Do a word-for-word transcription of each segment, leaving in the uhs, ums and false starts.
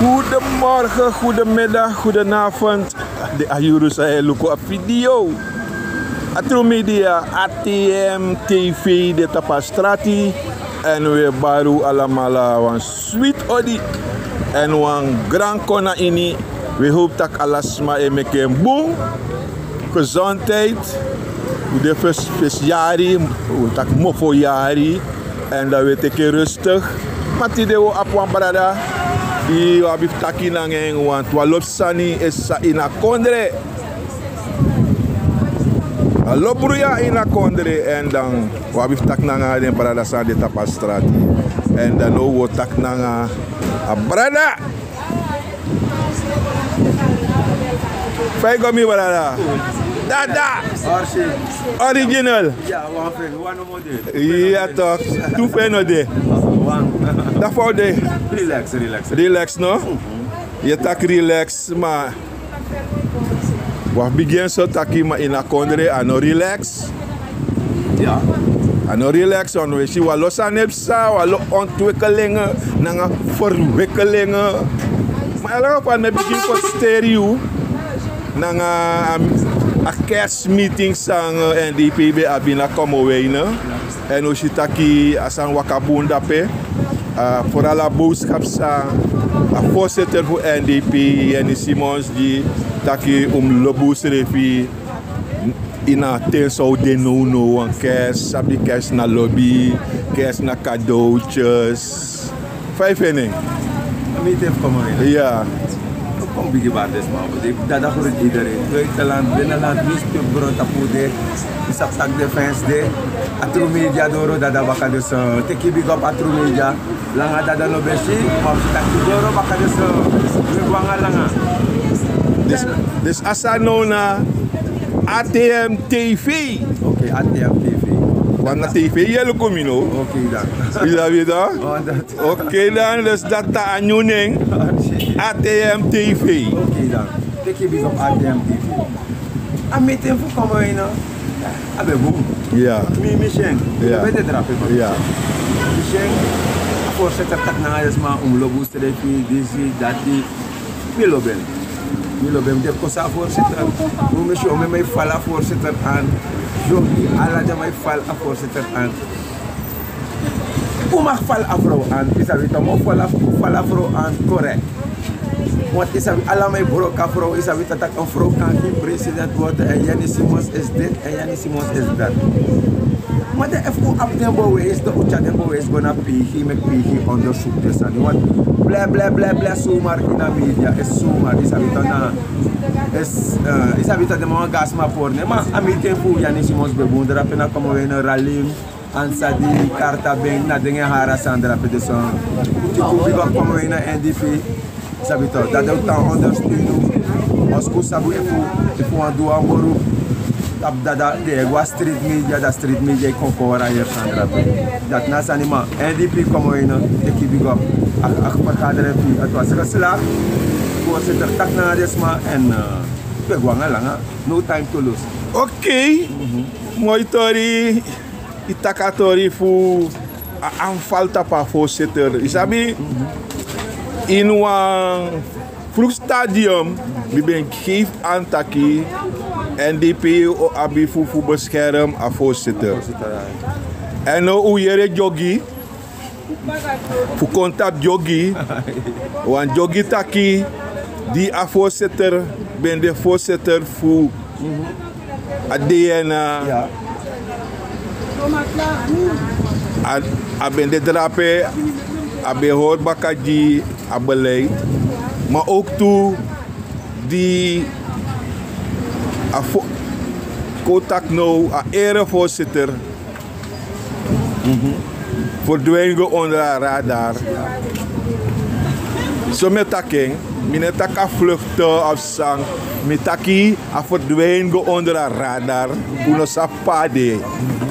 Goedemorgen, goedemiddag, goedenavond. De ayuru sa e luku a video. A True Media, A T M T V, de tapu a strati. En we baru alamala wan sweet odi. En wan gran kona ini. We hoop tak' ala sma e meki en bun. Gezondheid. We de fes, fes yari, we tak' mofo yari. En dan we teki rustig. Ma tide we abi wan brada di we abi fu taki nanga en, want wan lobi sani e sa ini a kondre. A lobi bruya ini a kondre. En dan we abi fu taki nanga den brada san de tapu a strati. En dan now we o taki nanga a brada. Fa i go, mi brada? Dada. Orsi. Original. Ya, wan fen, wan no more de. Ya, tok. Tu fen no de. Wan. Dati fa u de? Relax, relax. Relax, no? Yu e taki relax, ma wi abi bigin so taki, ma ini a kondre a no relax. Ya. A no relax, want we si wan lo sani e psa, wan lo ontwikkelingi nanga verwikkelingi. Ma elke geval mi e bigin fu steri yu nanga a, a kerstmeeting san N D P ben abi na Commewijne. En u si taki a sani waka bun dape. A, vooral a boodschap san a voorzitter fu N D P, Jenny Simons, gi taki un mus lobi usrefi ini a ten san u de nownow, wan kerst, sabi kerst na lobi, kerst na cadeautjes. Fa i feni en? A mi ten fu Commewijne. Ya. Kon bigi bari den sma, want dada groet iedereen. Buitenland, binnenland, winsi pe bron tapu de. Yu sabi taki den fans de. A True Media doro dada baka, dus, eh, teki big up a True Media. Langa dada no ben si, ma wi si taki doro baka, dus, eh, wi e go nanga langa. Dus, dus a sani now na A T M T V. Oké, A T M T V. Wan na T V yu e luku, mi no? Oké dan. Yu sabi dan? Oh, dat. Oké dan, dus dati na a nyun nen. A T M T V. Oké dan. Teki big up A T M T V. A meeting fu Commewijne, a ben bun. Ya. Mi, mi si en. Ya. Mi ben de drape, ma mi si en. A voorzitter taki nanga den sma, un mus lobi usrefi, disi, dati. Mi lobi en. Mi lobi en, mi de kosi a voorzitter. Un mus si omeni man e fal a voorzitter aan. Yogi, ala den man e fal a voorzitter aan. Un mag fal a vrouw aan, yu sabi toch, un fal a, fal a vrouw aan, correct. Want yu sabi, ala man e broko a vrouw, yu sabi toch taki een vrouw kan geen president worden en Jenny Simons is dit en Jenny Simons is dat. Ma dan efu un abi den bewijs, dan un tyari den bewijs go na P G, meki P G onderzoek den sani. Want bla, bla, bla, bla, zomaar in de media, is zomaar, yu sabi toch na, is, eh, yu sabi toch den man wan gaan sma pori, ne, ma a meeting fu Jenny Simons ben bun drape na Commewijne, Ralim, Ansadi, Kartabing, na den e hari a sani drape, dus, eh, un teki un big up Commewijne N D P, sabi toch, dati un tan ondersteun. Oskisi sabi efu, efu un wani du wan beroep tapu dada, dan e go na street media, dan street media e kon kori a heri sani drape. Dati na a sani, ma N D P Commewijne, teki big up. A, a vergadering fu, het was geslaagd. Voorzitter taki nanga den sma en, eh, wi e go nanga langa. No time to lose. Oké. Moi tori. Yu taki a tori fu a aanval tapu a voorzitter. Yu sabi, ini wan vroeg stadium mi ben geef aan taki N D P o abi fu, fu bescherm a voorzitter. Èn now un yere dyogi fu kon tapu dyogi. Wan dyogi taki di a voorzitter ben de voorzitter fu a D N A. Ya. A, a ben de drape, a ben hori baka gi a beleid. Ma ook tu di a vo-, kon taki now a erevoorzitter verdwijnen go onder a radar. So mi e taki en, mi no e taki a vluchten of san, mi taki a verdwijnen go onder a radar. Un no sabi pe a de.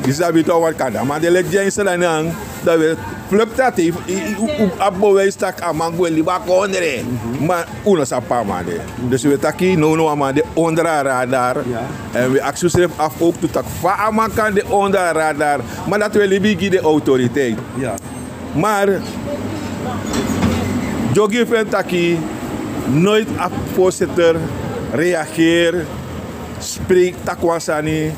Yu sabi toch, want kande a man de leti gi en sani nanga, dan wi e vluchten, a te yu, yu, yu, yu abi bewijs taki a man gwe libi a kondre. Ma un no sabi pe a man de. Dus wi e taki nownow a man de onder a radar. Ya. Èn wi e aksi unsrefi afu ook tu taki fa a man kan de onder a radar. Ma dati wi e libi gi den autoriteit. Ya. Maar Yogi fen taki, noit a voorzitter reageer, spreek taki wan sani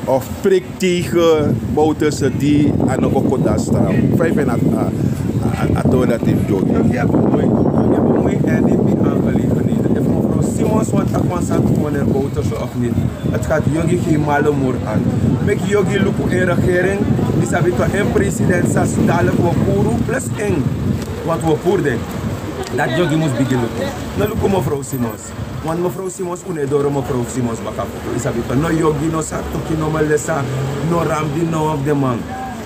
of spreek tegen Bouterse di a no go koti a straf. Fa yu fen a, a, a, a tori dati fu Yogi? Yogi abi moi, Yogi abi moi en di pi aangelegenheden. Efu mevrouw Simons wani taki wan sani fu meneer Bouterse of niet, het gaat Yogi geen malle moer aan. Meki Yogi luku en regering, yu sabi toch, en president san so dadelijk wi o puru plus en. Want wi o puru den. Dati Yogi mus bigin luku. No luku mevrouw Simons. Want mevrouw Simons, un no e doro mevrouw Simons baka futu. Yu sabi toch, no Yogi, no Sartoki, no Melissa, no Ramdi, no wan fu den man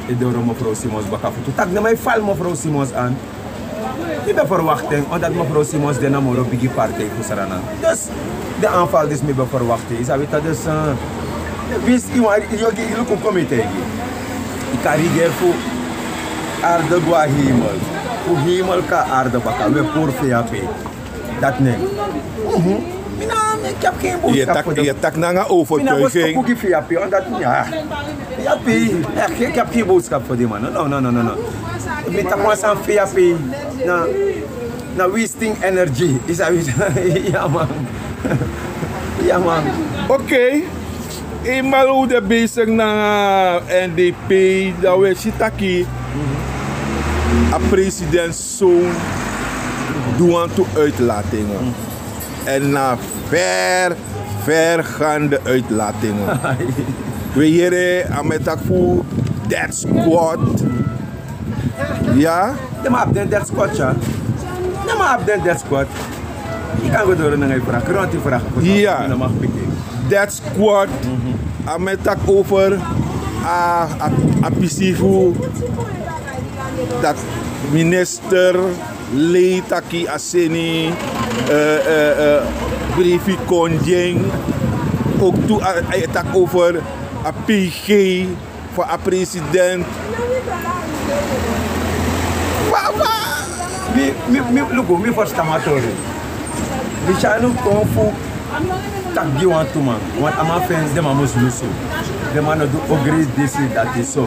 e doro mevrouw Simons baka futu. Taki den man e fal mevrouw Simons aan. Mi ben verwacht en, omdat mevrouw Simons de na moro bigi partij fu Sranan. Dus de aanval disi mi ben verwacht en. Yu sabi toch, dus, eh, winsi yu wani, Yogi, yu luku kon mi taigi yu. Yu kan regeri fu aarde go na hemel. Fu hemel kon na aarde baka, wi e puru fu yu ape. Dati nen. Mhm. Mi no, mi, yu abi gen boodschap fu den. Yu e taki nanga overtuiging. Mi no go stopu gi fu yu ape, omdat, ya. Yu ape, ya, yu abi gen boodschap fu den man. No, no, no, no, no. Mi taki wan sani fu yu ape, na, na wasting energy. Yu sabi, ya man. Ya man. Oké. Eenmaal un de bezig nanga N D P, dan wi e si taki a president zoon du wantu uitlatingen. En na ver, vergaande uitlatingen. Wi e yere a man e taki fu death squad. Ya? Den man abi den death squad, ya. Den man abi den death squad. Yu kan go doro nanga yu vraag. Gronti vraag. Ya. Den man abi piki. Death squad. Mhm. A man e taki over a, a, a pisi fu dati minister Lei taki a seni, eh, eh, eh, brifi kon gi en. Ook tu a, a e taki over a P G fu a president. Wa, wa. Mi, mi, mi, luku, mi ferstan a tori. Mi tyari no kon fu taki gi wantu man. Want a man feni den man mus lusu. Den man no du ogri disi dati so.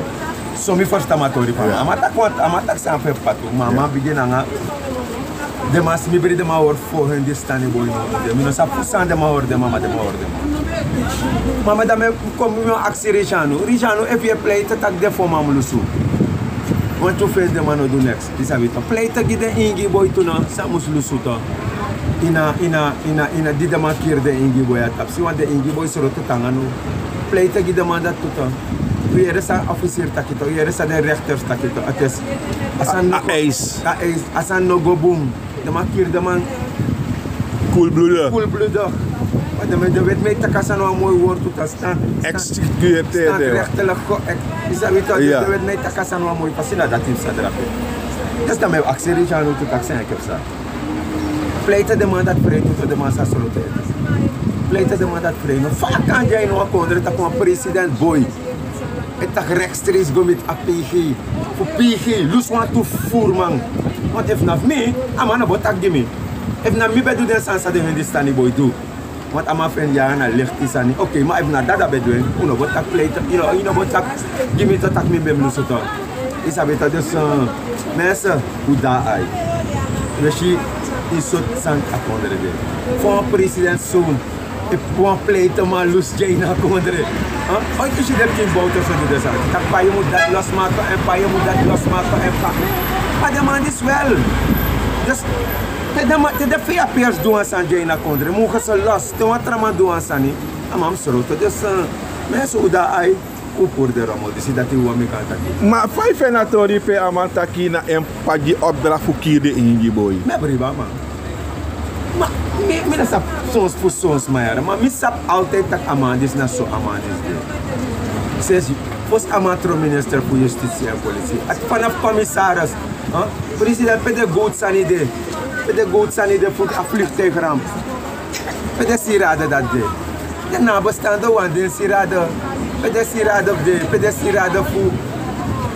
So mi ferstan a tori fu a man. A man taki wan, a man taki san fu en patu. Ma a man bigin nanga den man, mi bribi den man hori fu Hindustani boi no. Mi no sabi fu san den man hori den man, ma den man hori den man. Ma, ma dan mi e kon, mi o aksi Richard no. Richard no, efu yu e pleite taki den fo man mus lusu. Wantu feni den man no du neks. Yu sabi toch. Pleite gi den ingi boi tu no, san mus lusu toch. Ini a, ini a, ini a, ini a di den man kiri den ingi boi a tapu. Si wan den ingi boi sroto tanga no. Pleite gi den man dati tu toch. Wi yere san officier taki toch, wi yere san den rechters taki toch. A tesi. A sani no go, a eis. A sani no go bun. Den man kiri den man. Koelbloedig. Koelbloedig. Ma den man, den wet mi e taki a sani wan moi wortu tu, stand, stand, executeer, stand den man. Rechtelijk ge-, ex-, yu sabi toch, den wet mi e taki a sani wan moi fasi, na dati mi sa drape. Dus dan mi e aksi Richard no tu taki san yu e psa. Pleite den man dati frei tu, den man sa sroto. Pleite den man dati frei no. Fa kan yu ini wan kondre taki wan president boi e taki rechtstreeks go miti a P G. Fu P G lusu wantu voerman. Want efu na fu mi, a man no bo taki gi mi. Efu na mi ben du den sani san den Hindustani boi du. Want a man feni ya na lichti sani. Oké, ma efu na dati a ben du en, un no bo taki pleite. Yu no, yu no bo taki gi mi taki mi ben lusu toch. Yu sabi toch, dus, eh, mensen, un de na ai. Wi e si, yu sabi san a kondre de. Fu wan president zoon. Efu wan pleiteman lusu dya ini a kondre. Huh? Ooit yu si den pikin Bouterse du den sani. Taki pa yu mus dati losmaken en pa yu mus dati losmaken en pa. Ma den man disi wel. Dus, te den man, te den V A P'ers du wan sani dya ini a kondre. Mogen ze los. Te wan tra man du wan sani. A man mus sroto. Dus, eh, mensen, un de na ai. Un puru den rommel disi, dati wan mi kan taki. Ma fa yu feni a tori pe a man taki na en p'pa gi opdracht fu kiri den ingi boi? Mi e bribi a man. Ma mi, mi no sabi sons fu sons man yara, ma mi sabi altijd taki a man disi na so a man disi de. Sensi fosi a man tron minister fu Justitie en Politie. Ati vanaf commissaris, huh? President, pe den gowtu sani de? Pe den gowtu sani de fu a vliegtuigramp? Pe den sieraden dati de? Den nabestaanden wani den sieraden. Pe den sieraden de? Pe den sieraden fu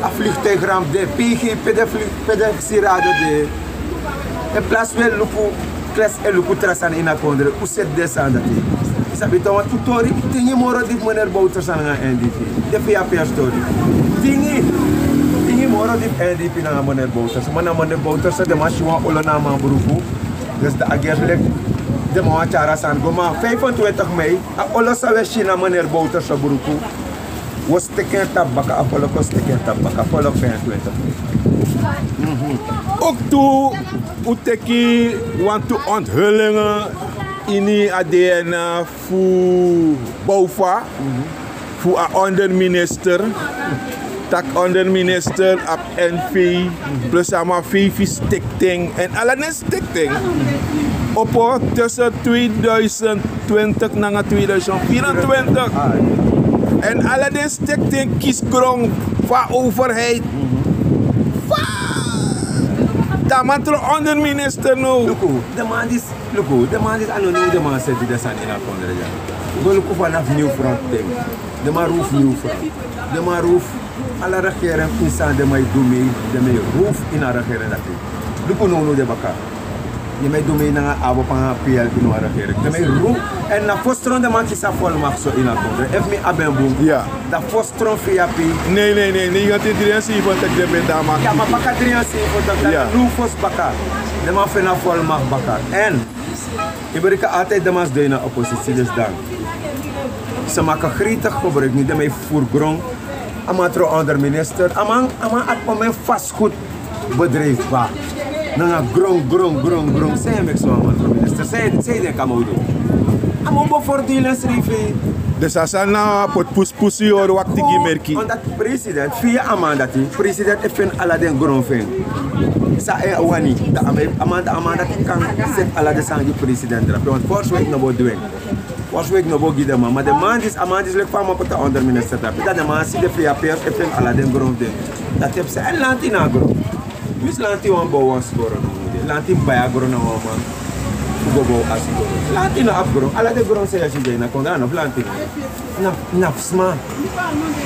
a vliegtuigramp de? P G, pe den vlieg-, pe den sieraden de? In plaats wi e luku, klesi e luku tra sani ini a kondre, un seti den sani dati. Yu sabi toch, wantu tori, tingi moro dipi, meneer Bouterse nanga N D P. Den V A P'ers tori. Tingi, tingi Oro di N D P nanga meneer Bouterse, ma na meneer Bouterse den man si wan olo na a man bruku. Dus dan a gerlek den man wani tyari a sani go, ma vijfentwintig mei, a olo san wi e si na meneer Bouterse bruku, wi o steki en tapu baka, a folok o steki en tapu baka, a folok vijfentwintig mei. Oktu un teki wantu onthulingen ini a D N A fu Boufa, fu a onderminister, tak' onderminister abi N V, plus a man feifi stikting, èn ala den stikting opo tussen tweeduizend twintig nanga tweeduizend vierentwintig. Èn ala den stikting kisi gron fu a overheid. Fa dan a man tron onderminister now? Luku, den man disi Luku, den man disi, a no now den man seti den sani ini a kondre dya. Go luku fanafu Nieuw Front ten. Den man rufu Nieuw Front. Den man rufu ala regering ini san den man e du mei, den man e rufu ini a regering dati. Luku now now den baka. Den man e du mei nanga Abo nanga P L ini a regering. Den man e rufu. Èn na fosi tron den man kisi a volmacht so ini a kondre. Efu mi abi en bun. Ya. Dan fosi tron fu yu ape. Nei, nei, nei, nei, negentien drieënzeventig den ben de a makti. Ya, ma baka drieënzeventig, dan now fosi baka. Den man feni a volmacht baka. Èn yu merki altijd den man sidon ini a oppositie, dus dan ze maken gretig gebruik, niet, den man e fufuru gron. A man tron onderminister. A man, a man abi omen vastgoed bedrijf baka. Nanga gron, gron, gron, gron. San yu e meki so, a man tron minister? San yu, san yu denki a man o du? A man o bevoordeel ensrefi. Dus a sani na poti pusipusi, yu hori, wakti gi merki. Omdat president, via a man dati, president e feni ala den gron fu en san a wani. Dan a man, a man, a man dati kan seti ala den sani gi president drape. Want vorige week no bo du en. Vorige week no bo gi den man. Ma den man disi, a man disi, leki fa a man poti a onderminister drape, dan den man sidon via pers e feni ala den gron fu den. Dati e psa. Èn lanti na gron. Winsi lanti wani bow wan skoro now, lanti bai a gron na wan man fu go bow a skoro. Lanti no abi gron. Ala den gron san yu e si dya ini a kondre, a no fu lanti no. Na, na fu sma.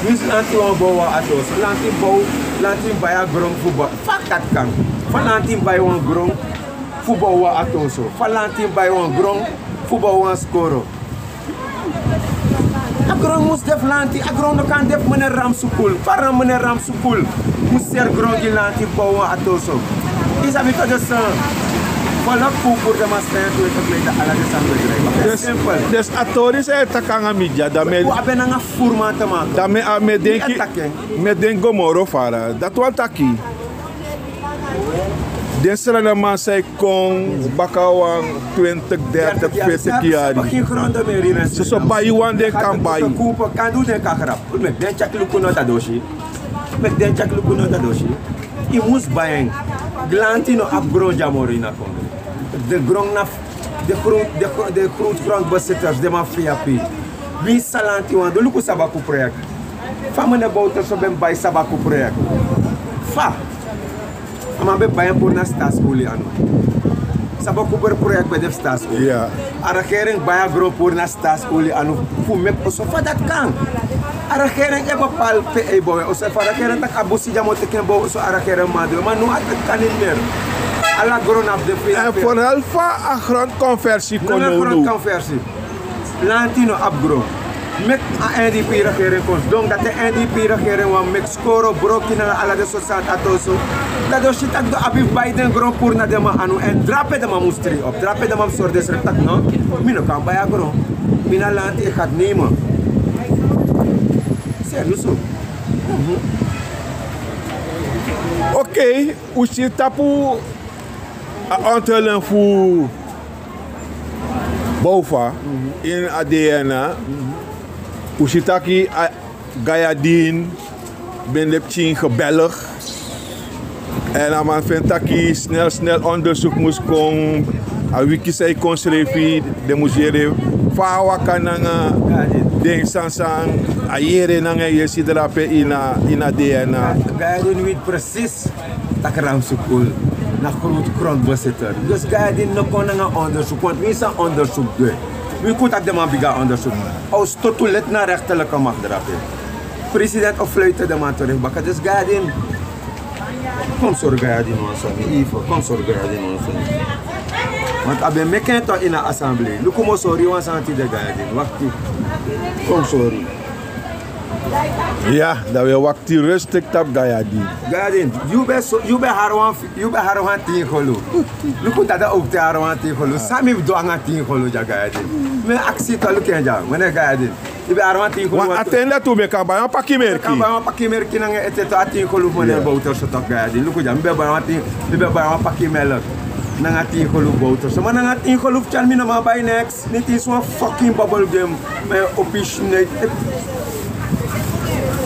Winsi lanti wani bow wan ati-oso, lanti bow, lanti bai a gron fu bow. Fa dati kan? Fa lanti bai wan gron fu bow wan ati-oso? Fa lanti bai wan gron fu bow wan skoro? A gron mus de fu lanti, a gron no kan de fu meneer Ramsukul. Fa meneer Ramsukul mus seri gron gi lanti bow wan ati-oso? Yu sabi fa den sani, volk fu puru den man stan tu e taki, dan ala den sani ben drai. Simpel. Dus a tori san yu e taki nanga mi dya, dan mi e, wi abi nanga fufuru man te maken. Dan mi e, a mi e denki, mi e denki go moro fara. Dati wani taki den sranaman san e kon baka wan twintig, dertig, veertig yari, soso bai wan den kan bai. Kan du den kan grap. Meki den tyari luku now, dati o si. Meki den tyari luku now, dati o si. Yu mus bai en. Lanti no abi gron dya moro ini a kondre. Den gron na fu den groot, den gro-, den grootgrondbezitters, den man fu yu ape. Winsi a lanti wani du, luku Sabaku project. Fa meneer Bouterse ben bai Sabaku project? Fa a man ben bai en puru na staatsolie anu? Sabaku project ben de fu staatsolie. Ya. A regering bai a gron puru na staatsolie anu fu meki oso. Fa dati kan? A regering e bepaal pe a e bow en oso. Efu a regering taki a busi dya mu teki en bow oso, a regering man du en. Ma now a dati kan niti meri. Ala gron abi de fu yu. Èn vooral fa a grondconversie kon now. Lanti no abi gron. Meki a N D P regering kon sidon, dati N D P regering wani meki skoro, broki nanga ala den sortu sani ati-oso. Dati o si taki den abi fu bai den gron puru na den man anu, èn drape den man mus treed op. Drape den man mus sori densrefi taki no, mi no kan bai a gron. Mi na lanti e gat nemen. Serieus. Oké, un si tapu a onthulling fu Boufa ini a D N A. Un si taki a Gayadin ben de pikin gebellig. Èn a man feni taki snel snel onderzoek mus kon. A wiki san e kon srefi den mus yere fa a waka nanga den sani san a yere nanga en yesi drape ini a, ini a D N A. Gayadin weti precies taki Ramsukul na grootgrondbezitter. Dus Gayadin no kon nanga onderzoek, want winsi a onderzoek du, wi kon taki den man bigin a onderzoek. A o stotu leti na rechterlijke macht drape. President o fluiten den man terug baka. Dus Gayadin, kon sori Gayadin wan sani. Ivo, kon sori Gayadin wan sani. Want a ben meki en toch ini a assemblee. Luku, mi o sori yu wan sani tide, Gayadin. Wakti. Kon sori. Ya, dan wi e wakti rustik tapu Gayadin. Gayadin, yu ben so, yu ben hari wan, yu ben hari wan tin golu. Luku dada owkte hari wan tin golu. San mi fu du nanga tin golu dya Gayadin? Mi e aksi yu, luku en dya, meneer Gayadin. Yu ben hari wan tin golu. Wan a ten dati un ben kan bai wan paki merki. Kan bai wan paki merki nanga ete tu, a tin golu fu meneer Bowter so tok Gayadin. Luku dya, mi ben bai wan tin, mi ben bai wan paki melk nanga tin golu Bowter so. Ma nanga tin golu fu tyari mi no man bai neks. Niti is wan fucking bubble gum. Mi e opo yu snei.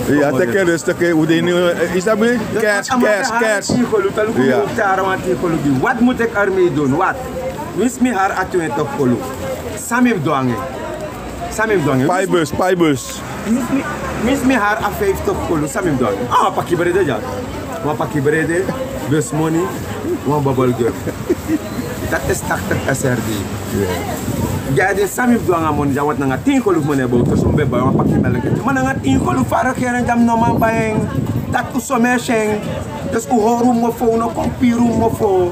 Ya, teki en rustik, un de ini, eh, yu sabi, kerst, kerst, kerst. Tin golu, taluku mi o tyari wan tin golu gi. Wat moet ik ermee doen? Wat? Winsi mi hari a twintig golu, san mi fu du nanga en? San mi fu du nanga en? Pai bus, pai bus. Winsi mi, winsi mi hari a vijftig golu, san mi fu du nanga en? Ah, paki brede dya. Wan paki brede, bus moni, wan bubble gum. Dati is tachtig S R D. Ya. Gayadin, san mi fu du nanga a moni dya, want nanga tin golu fu meneer Bowter so mi ben bai wan paki melk. Ma nanga tin golu fu a regering dya mi no man bai en. Dati un so mi e si en. Dus un hori un mofo, un no kon piri un mofo.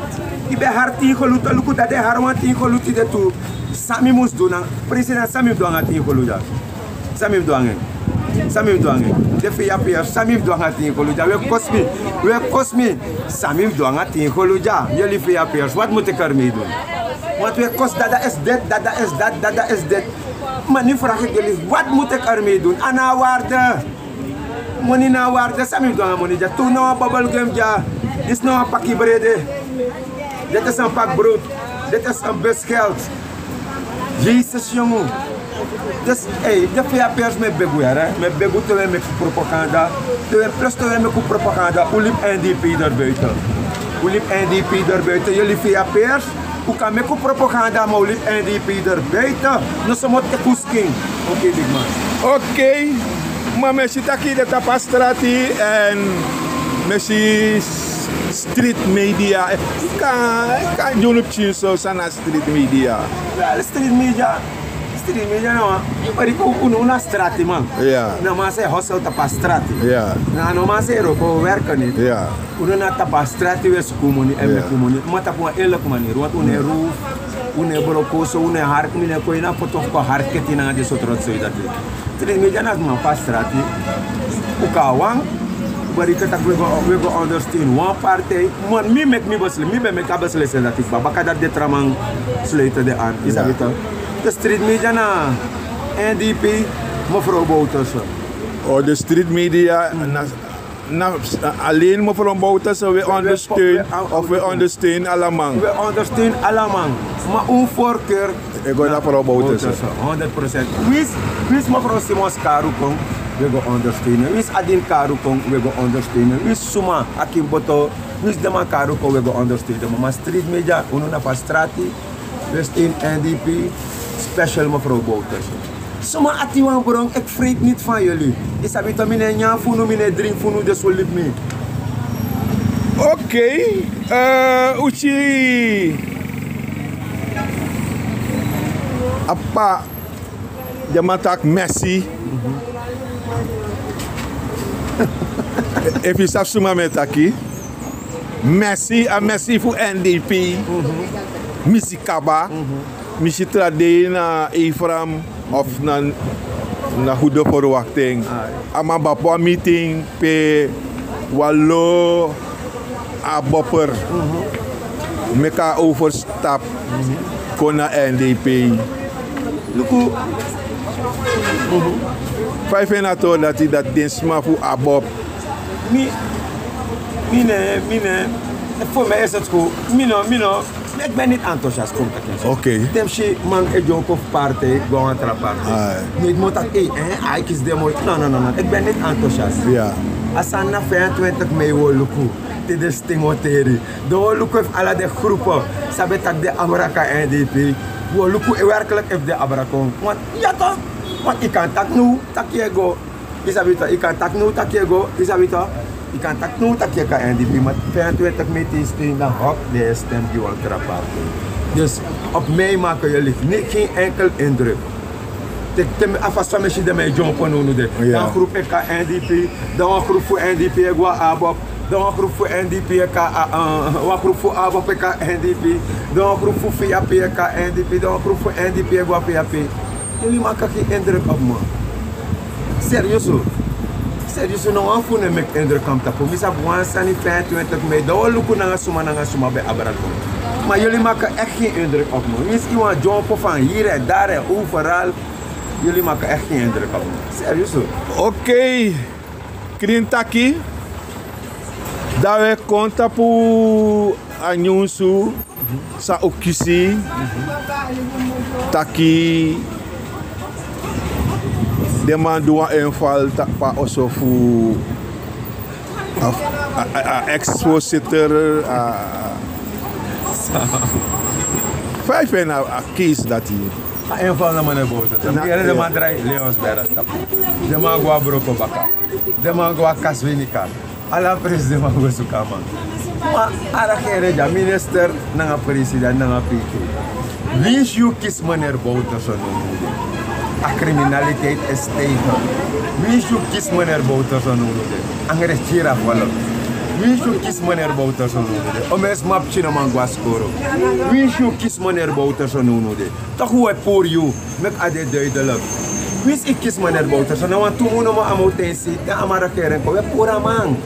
Yu ben hari tin golu, taluku dada e hari wan tin golu tide tu. San mi mus du nanga, president, san mi fu du nanga tin golu dya? San mi fu du nanga en? San mi fu du nanga en? Den V A P'ers, san mi fu du nanga tin golu dya? Un e kosi mi, un e kosi mi. San mi fu du nanga tin golu dya? Yuli V A P'ers, wat moet ik ermee doen? Want un e kosi, dada is dit, dada is dat, dada is dit. Ma mi e vraag yuli, wat moet ik ermee doen? A no a waarde. Moni no a waarde, san mi fu du nanga moni dya? Tu na wan bubble gum dya. Disi na wan paki brede. Diti san pak brood. Diti san bus geld. Jezus, yongu. Dus, ey, den V A P'ers, mi e begi un, yere. Mi e begi un, te un e meki propaganda. Te un e, plus te un e meki propaganda, un libi N D P doro buiten. Un libi N D P doro buiten, yuli V A P'ers. Un kan meki un propaganda, ma un libi N D P doro buiten. No so mi o teki un skin. Oké, big man. Oké. Ma mi e si taki yu de tapu a strati èn mi e si s-, street media. Yu kan, yu kan gi unu pikinso san na street media? Wel, street media, street media na wan, yu bari unu, unu na stratiman. Ya. Na man san e hustle tapu a strati. Ya. Na, na man san e wroko, werk niti. Ya. Unu na tapu a strati wi e suku moni èn meki moni. Ma tapu wan eerlijk manier, want unu e roof, unu e broko so, unu e harki, mi no e kon ini a foto fu kon harki keti nanga den sortu rotzooi dati. Street media na sma fu a strati. Un kan wan, bari yu kan taki wi e go, wi e go ondersteun wan partij. Ma mi meki mi beslisi, mi ben meki a beslissing dati kba. Baka dati den tra man sluiten den an. Yu sabi toch. De street media na N D P, mevrouw Bowterse. Oh, de street media na Na, na alleen mevrouw Bowterse wi e ondersteun, of wi e ondersteun alaman? Wi e ondersteun alaman. Ma un voorkeur e go na mevrouw Bowterse. Honderd procent. Winsi, winsi mevrouw Simons Karu kon, wi e go ondersteun. Winsi Adin Karu kon, wi e go ondersteun. Winsi suma, Akin Boto, winsi den man Karu kon, wi e go ondersteun. Ma street media, unu na fu a strati. Wi e steun N D P, special mevrouw Bowterse. Suma ati wan bron, ik vreet niet van jullie. Yu sabi toch, mi no e nyan fu unu, mi no e dringi fu unu, dus un libi mi. Oké, eh, un si a p'pa, den man taki Messi. Efu yu sabi suma mi e taki. Messi, a Messi fu N D P. Mi si kaba. Mi si tra dei na Ephraim of na, na Goede Verwachting. A man ben abi wan meeting pe wan lo ABOP'er meki a overstap kon na N D P. Luku. Fa yu feni a tori dati, dati den sma fu ABOP. Mi, mi no, mi no, voor mij is het goed. Mi no, mi no, ik ben niet enthousiast, kom taki. Oké. Te mi si man e dyonku fu partij go na wan tra partij. Mi no taki, eh, eh, a e kisi den moi. No, no, no, no. Ik ben niet enthousiast. Ya. A sani na vijfentwintig mei wi o luku. Te den sting o teri. Dan wi o luku efu ala den groepen san ben taki den abra kon na N D P. Wi o luku werkelijk efu den abra kon. Want, ya toch? Want yu kan taki now, taki yu e go. Yu sabi toch, yu kan taki now, taki yu e go. Yu sabi toch, yu kan taki now, taki yu e kon na N D P. Ma vijfentwintig mei te yu sting, dan hop, den e stem gi wan tra partij. Dus op mij maken jullie niet, geen enkel indruk. Te, te, a fasi fa mi e si den man e dyonku now de. Ya. Dan wan groep e kon na N D P, dan wan groep fu N D P e go na ABOP, dan wan groep fu N D P e kon na, eh, wan groep fu ABOP e kon na N D P, dan wan groep fu V A P e kon na N D P, dan wan groep fu N D P e go na V A P. Jullie maken geen indruk op me. Serieus o. Serieus, no wan fu unu e meki indruk kon tapu mi. Sabi wan sani, vijfentwintig mei, dan wi o luku nanga suma nanga suma ben abra kon. Ma yuli maka echt geen indruk op mi. Winsi yu wan dyompo van hier en daar en overal, yuli maka echt geen indruk op mi. Serieus. Oké. Krin taki, dan wi e kon tapu a nyunsu san un kisi taki den man du wan inval tapu a oso fu a, a, a, a ex-voorzitter, a, fa yu feni a, a case dati. A inval na man e boto. Na, den man drai Leonsberg tapu. Den man go a Brokobaka. Den man go a Kaswinika. Ala presi den man go suku a man. Ma a regering dya, minister nanga president nanga P K. Winsi yu kisi meneer Bouterse, no, no, no. A criminaliteit is stijgen. Winsi yu kisi meneer Bouterse, no, no, no. Angre tira kwalo. Winsi yu kisi meneer Bouterse, no, no, no. O mes map china man go a skoro. Winsi yu kisi meneer Bouterse, no, no, no. Toch wi e puru yu, meki a de duidelijk. Winsi yu kisi meneer Bouterse, na wan tu mun nomo a moutensi, dan a man regering kon, wi e puru a man.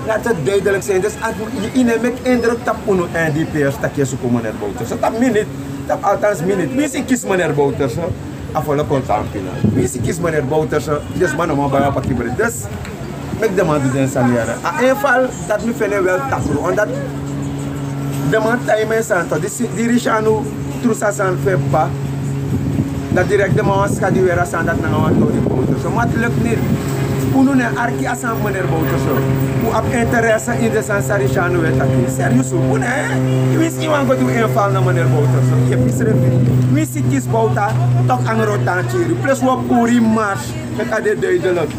Laat het duidelijk zijn. Dus a, yu, yu no e meki indruk tapu unu N D P'ers taki yu e suku meneer Bouterse. Tapu mi niti, tapu althans mi niti. Winsi yu kisi meneer Bouterse, a volk kon tan pina. Winsi yu kisi meneer Bouterse, dus man no man bari a paki brede. Dus meki den man du den sani yere. A inval, dati mi feni en wel takru. Omdat den man taigi mi en sani toch, di, di Richard no trusa sani fu en p'pa. Dan direct den man wan skadi weri a sani dati nanga wan tori Bouterse. Ma dati leki niti. Unu no e arki a sani fu meneer Bouterse. Un abi interesse ini den sani san Richard no e taki. Serieus, unu e, winsi yu wani go du inval na meneer Bouterse, yu e pisi srefi. Winsi yu kisi Bouta, toch angro tan kiri. Plus wi o puru yu mars. Meki a de duidelijk.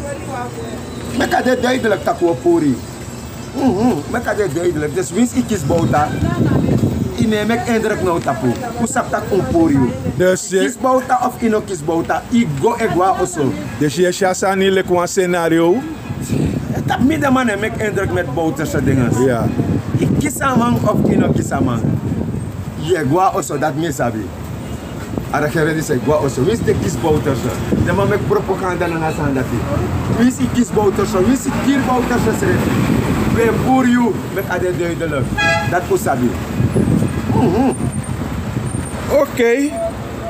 Meki a de duidelijk tak' wi o puru yu. Mhm, meki a de duidelijk. Dus winsi yu kisi Bouta, yu no e meki indruk now tapu. Un sabi tak' un puru yu. Dus yu kisi Bouta of yu no kisi Bouta, yu go e go a oso. Dus yu e si a sani leki wan scenario. Tapu mi den man no e meki indruk met Bouterse dinges. Ya. Yu kisi a man of yu no kisi a man, yu e go a oso, dati mi sabi. A regering disi e go a oso. Winsi den kisi Bouterse, den man meki propaganda nanga a sani dati. Winsi yu kisi Bouterse, winsi yu kiri Bouterse srefi, wi e puru yu, meki a de duidelijk. Dati un sabi. Mhm. Oké.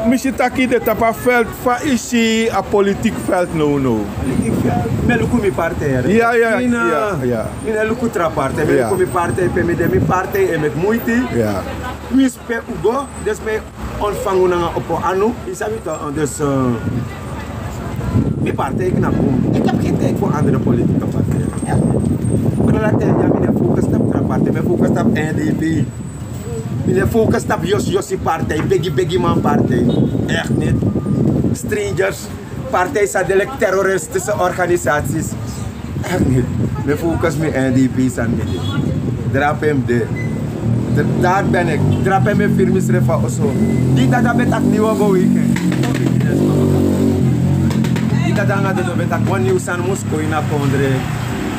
Mi si taki de tapu a veld, fa yu si a politiek veld nownow? Politiek veld? Mi e luku mi partij. Ya, ya, mi no, ya, ya. Mi no e luku tra partij. Mi e, ya, luku mi partij, pe mi de, mi partij e meki muiti. Ya. Winsi pe un go, dus mi e ontvangi un nanga opo anu. Yu sabi toch, dus, eh, mi partij knapu. Ik heb geen tijd voor andere politieke partijen. Echt niet. Maar dat, eh, ya, mi no e focus tapu tra partij. Mi e focus tapu N D P. Mi no e focus tapu yosyosi partij, begi begi man partij. Echt niet. Strangers. Partij san de leki terroristische organisaties. Echt niet. Mi e focus mi N D P san mi de. Drape mi de. Daar ben ik. Drape mi e firi misrefi a oso. Di dada ben taki Nieuwe Bouw Weekend. Di dada nanga dodo ben taki wan nieuw sani mus kon ini a kondre.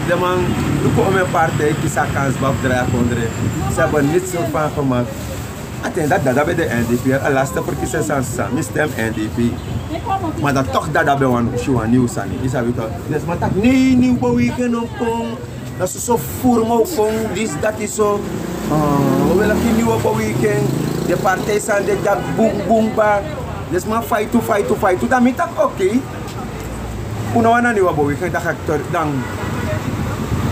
Den man luku omeni partij kisi a kans fu drai a kondre. Ze hebben niets ervan gemaakt. A ten dati dada ben de N D P'er, a laatste verkiezing san san, mi stem N D P. Ma dan toch dada ben wani si wan nieuw sani. Yu sabi toch. Den sma taki nee, Nieuwe Bouw Weekend no kon. Dan soso furu man o kon, disi dati so. Ah, wi e laki Nieuwe Bouw Weekend. Den partij san de dya bun bun kba. Den sma faitu, faitu, faitu. Dan mi taki oké. Un no wani a Nieuwe Bouw Weekend, dan ga ik terug, dan,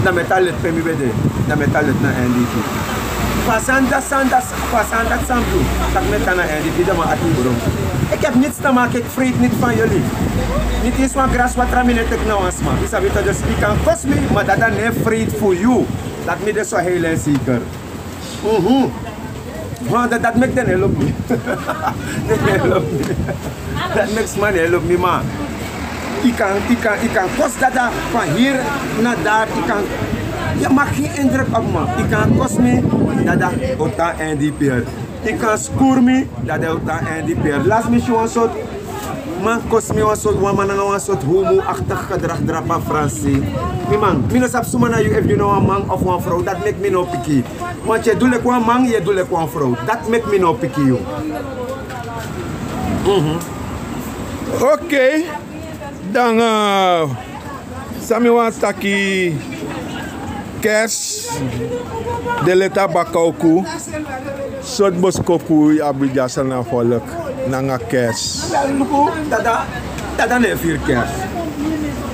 dan mi e tan leti pe mi ben de, dan mi e tan leti na N D P. Fu a sani dati, sani dati, fu a sani dati san mi du, tak' mi e tan na N D P, den man ati bron. Ik heb niets te maken, ik vreet niet van jullie. Niet eens wan graswatra mi no e teki na wan sma. Yu sabi toch, dus yu kan kosi mi, ma dada no e vreet fu yu. Dati mi de so heel en zeker. Mhm. Ma dati, dati meki den no e lobi mi. Den no e lobi mi. Dati meki sma no e lobi mi, ma yu kan, yu kan, yu kan kosi dada van hier na daar, yu kan, yu meki geen indruk op mi. Yu kan kosi mi, dada o tan N D P'er. Yu kan skuru mi, dada o tan N D P'er. Lasi mi si wan sortu man kosi mi, wan sortu, wan man nanga wan sortu homo-achtig gedrag drape a Fransi. Mi man, mi no sabi suma na yu, efu yu na wan man of wan vrouw, dati meki mi no piki. Want yu e du leki wan man, yu e du leki wan vrouw. Dati meki mi no piki yu. Mhm. Oké. Dan, eh, San mi wani taki, kers, den leti a baka uku, sortu boskopu yu abi gi a Sranan folku nanga kers? Wel, luku, dada, dada no e firi kers.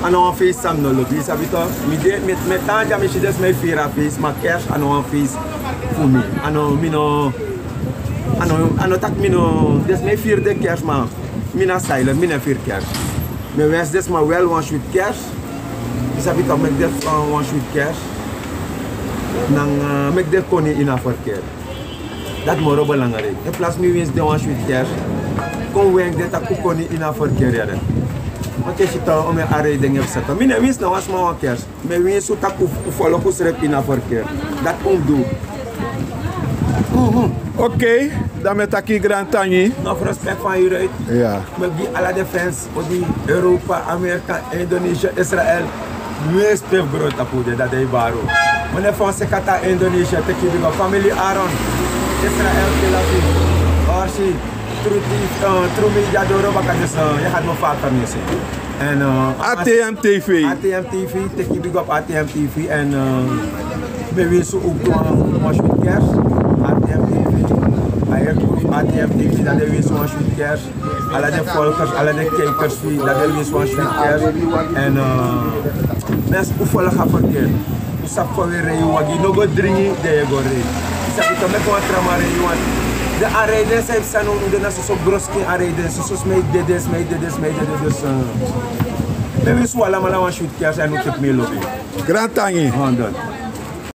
A no wan feest san mi no lobi, yu sabi tok. Mi de, mi, mi e tan dya, mi si den sma e firi a feest, ma kers a no wan feest fu mi. A no, mi no, a no, a no taki mi no, den sma e firi den kers, ma mi na silent, mi no e firi kers. Mi e wensi den sma wel wan switi kers. Yu sabi tok, meki den, eh, wan switi kers. Nanga, eh, meki den koni ini a verkeer. Dati moro belangrijk. In plaats mi winsi den wan switi kers, kon wenki den taki un koni ini a verkeer, ya. Want yu si tok, un e arei den e psa tok. Mi no e winsi no wan sma wan kers. Mi e winsi un taki un folku srefi ini a verkeer. Dati un mus du. Mhm. Oké, dan mi e taki grantangi. Nog respect van hieruit. Ja. Mi e gi ala den fans, odi Europa, Amerika, Indonesië, Israël. Winsi pe fu gron tapu de, dati den e bari un. Wan fu un sekata Indonesië, teki big up. Family Aaron, Israël, Tel Aviv, Orsi, True T V, eh, True Media doro baka dus, eh, yu gaat me vaker missen. En, eh, A T M T V. A T M T V, teki big up A T M T V. En, eh, mi e winsi un tu wan, wan switi kers. A T M T V, a heri group A T M T V, dati den winsi wan switi kers. Ala den volgers, ala den kijkers fu yu, dati den winsi wan switi kers. En, eh, mensen, un folku a verkeer. Un sabi fa un e rei un wagi, no go dringi, dan yu e go rei. Yu sabi tok, meki wan tra man rei wan. Den anrijdens san yu e psa now, no de na soso groskin anrijdens, soso sma e dede, sma e dede, sma e dede, dus, eh, mi e winsi un alamala wan switi kers, en un teki mi lobi. Grantangi. Honderd.